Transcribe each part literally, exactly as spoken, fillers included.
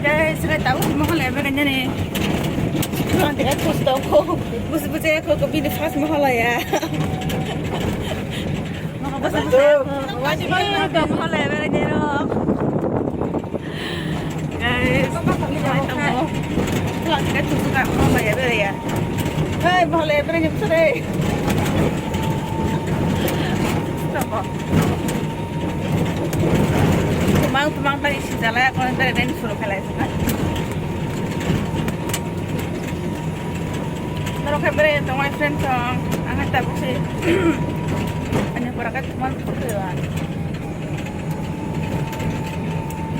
Guys, sekarang tahu semua hal ya, berenya nih. Pulang dengan post toko. Busi busi aku ke bini pas mahal ya. Maka basa basa aku. Wajib banget ke mahal ya, berenya nih. Guys, pulang dengan post toko mahal ya, berenya. Hai, mahal ya, berenya, besar deh. Stop. Tumang tumang tadi si jalai aku nanti ada yang suruh kalah itu kan. Norok khe bere tong my friend tong, ang khe tabuk se ani pora khe thuman thokhe ba.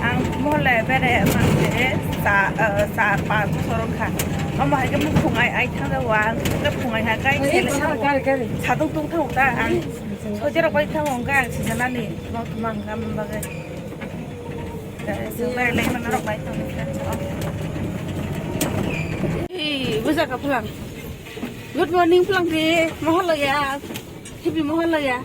Ang mohole bere mangse sa, eh, sa pa bosor kha. Omo hai khe mukhung ai ai thang wa, khe phung ai ha kai sele. Sadung tung thang ta ang. Soje rok bai thang ang sijana ni. Mang mang gam bagwi. Guys, so bere lai mana rok bai tong. Hey, buja ka phulang. Good morning phulang re. Mahal ya. Happy mahal ya.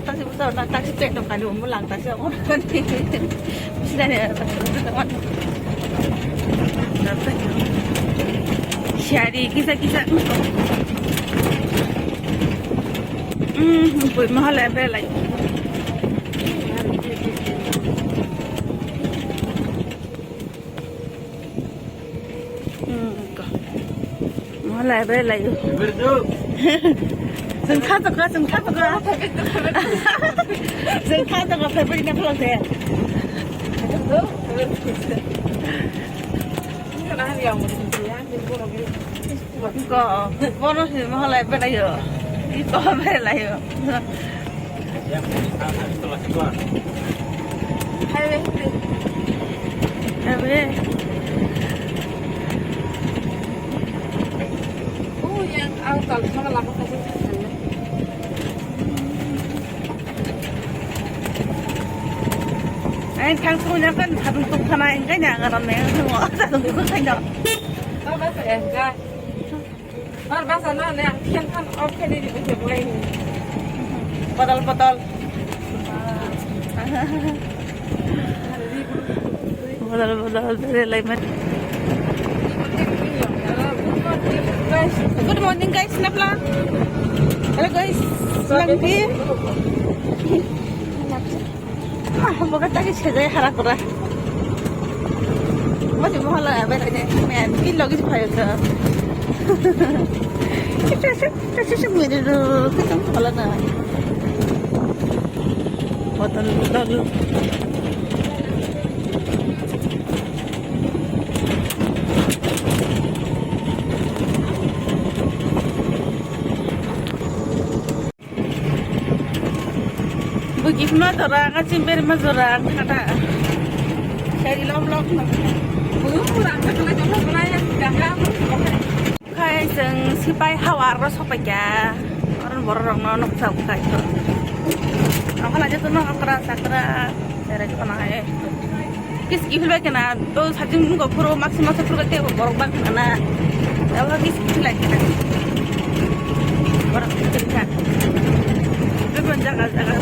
Taksi busa na taksi pet dong kali umur lang taksi umur kali. Bisa deh. Siari kisa kisa. Hmm, bui mahal ya belai. Hmm, ko. Mahal ya belai. Sengkha toka, sengkha toka. Sengkha toka, February na phalak de. Ko, bono si mahalai belayo. Iko belayo. Highway. Highway. Oh, yang auto sama lama kasih. Ang thang sung yang kan thadung tung khana ang kan yang aram ne ang thang wa thadung tung khana. Baba se ga. Ar basa na ne ang khen khan off khe di di se boy. Bodol bodol. Bodol bodol bere lai mat. Good morning guys, napla. Hello guys, lang di. Ah, boga tagi sejai hara kora. Masi mohala abe tanya, men, kin logi phayo ka. Kita sih, kita sih miri ru, kita mohala na. Botol, botol. Bugi ma jora, kacim beri ma jora, kata. Seri lom lom na. Bugi kurang kata jora jora ya, jaga. Khai seng sipai hawar ro sopai kya. Orang borok rok no nok chau khai to. Apa aja tuh no akra sakra. Seri kona hai. Kis kifil bai kena, to sajing nungo phuru maksi maksi phuru bai tebo borok bang kena na. Abo kis kifil bai kena. Borok kifil kha. Bebon jaga jaga.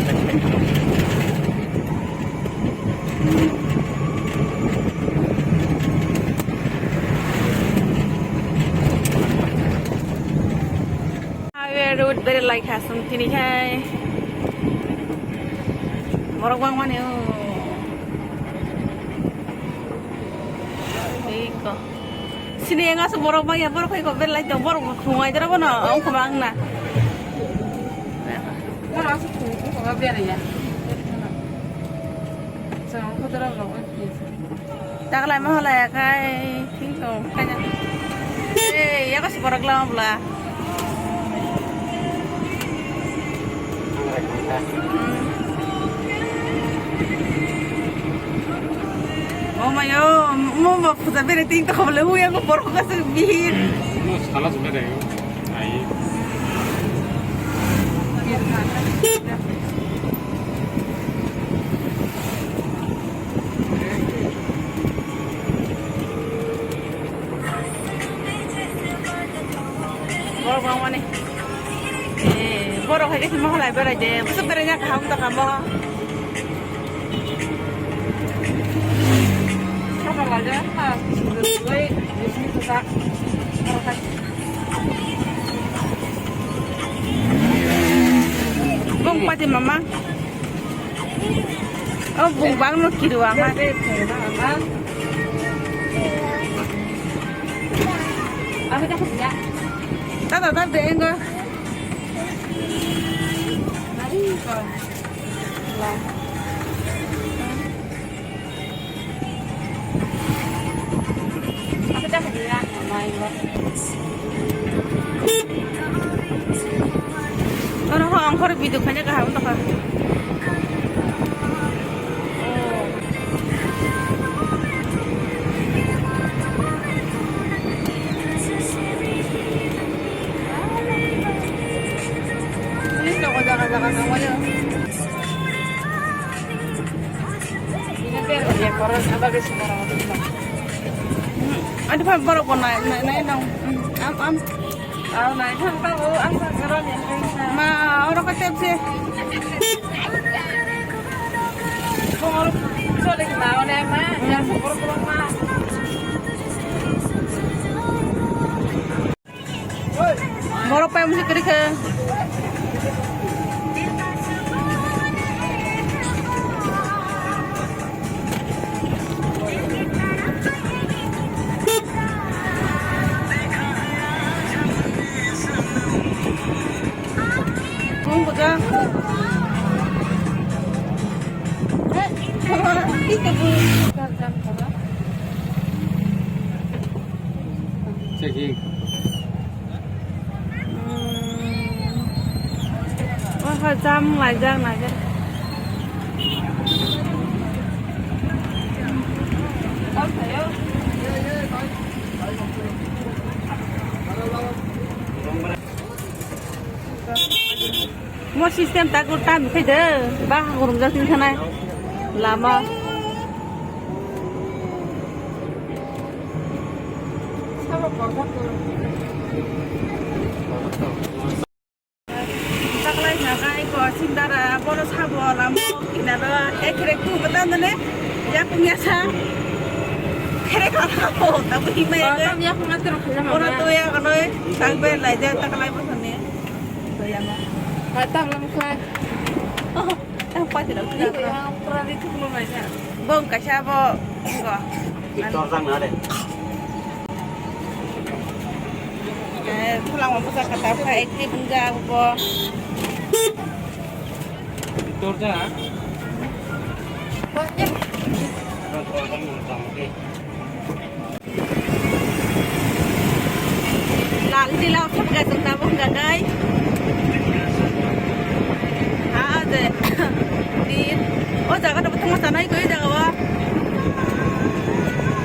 Highway road bere lai kha song tini hai. Borok bang mani o. Iko. Sini yang asuk borok bang ya borok iko bere lai tong borok khungai dara bono ong khumang na. Borok asuk khungai bere ya. Chang khodara borok. Taklai ma halai kai thing tong kanya. Eh, ya kasi borok lama bla. Oh my god, mo ma puja bere ting to khobole hu ya ko borok kasi bihir. Mo sala jumere. Ai. Borok bangmani. Eh, borok hai khe mohor lai berai de. Bwswk berai ya kaham to kamo. Bung pati mama. Oh, bung bang no kiru ama. Tata tata engo. Oro ho angkor video khaina kaham tokha. Police rok o jaga jaga tangmani. Ani pha borok bo nai nai nai nang. Am am. Au nai thang ta o ang sa jora ni. Ma oro ka tep se. Bongol chole ki ma o nai ma ya sa borok borok ma. Borok pai musi kwrwi khe. Bung bwkha. Checking. Hmm. Oh, ha, jam laijak, laijak. Mo system tak ta mi khai de, ba gurung jak tin thanai. Lama. Taklai nakai ko sindara bono sabo lamo kinaro ekre ku bata nane yakung yasa khere kala ko tabu himai. Tam yakung atero khela ma. Ora to ya kanoi tangbe lai ja taklai bosone. To ya ma. Ha tam lam khai. Oh, ang pati ram. Ni ko ya pura di thuk lo mai ja. Bong kaisa bo. Ko. Torjak na de. Eh, phulang bo bwsa kwtal kha, active wngya abo bo. Torjak? Lal tila o thapkha chwng tabuk hwnkha kai. Ah, de. Di. O jaga no bwtwma chanai koi jaga o.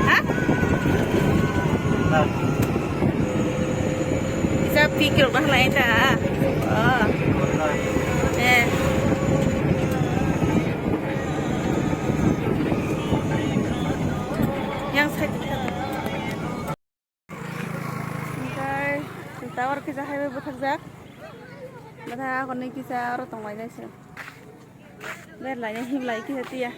Ha? Kisa pik rok bahalai ta. Oh. Eh. Yang side. Oke, tower kisa highway bwthakjak. Bwthak akorni kisa oro tonglainai se. Berlainai hiblai kisa tiya.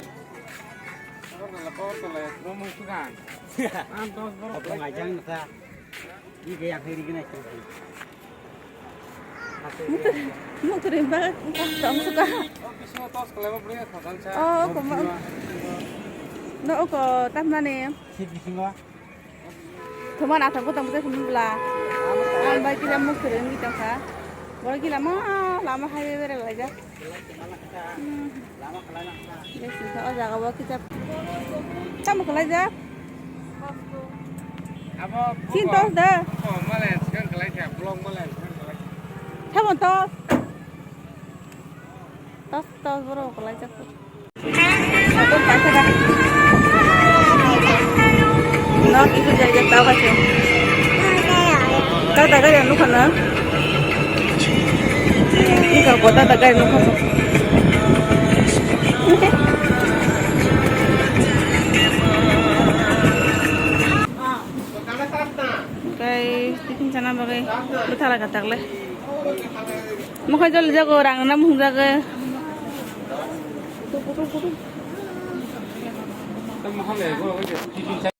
Mukri ba tong suka. Oh, koma. No, ko tamani. Thuma nathok bwtang bwtang thum bwla. Ang bai kisa muk kwrwi wngwi tongkha. Borok gila ma lama hai bere laijak. Hmm. Besi kha o jaga o kisa. Tamo kwlaijak? Sin tos da. Tamo tos. Tos, tos, borok kwlaijak. No, itu jai jai tau kaise. Tata gari anu kana. Ini kau kota tata gari anu kana. Kai tiffin chana bagai bwthala ka tagle. Mokhai jol jago rang na mung jago.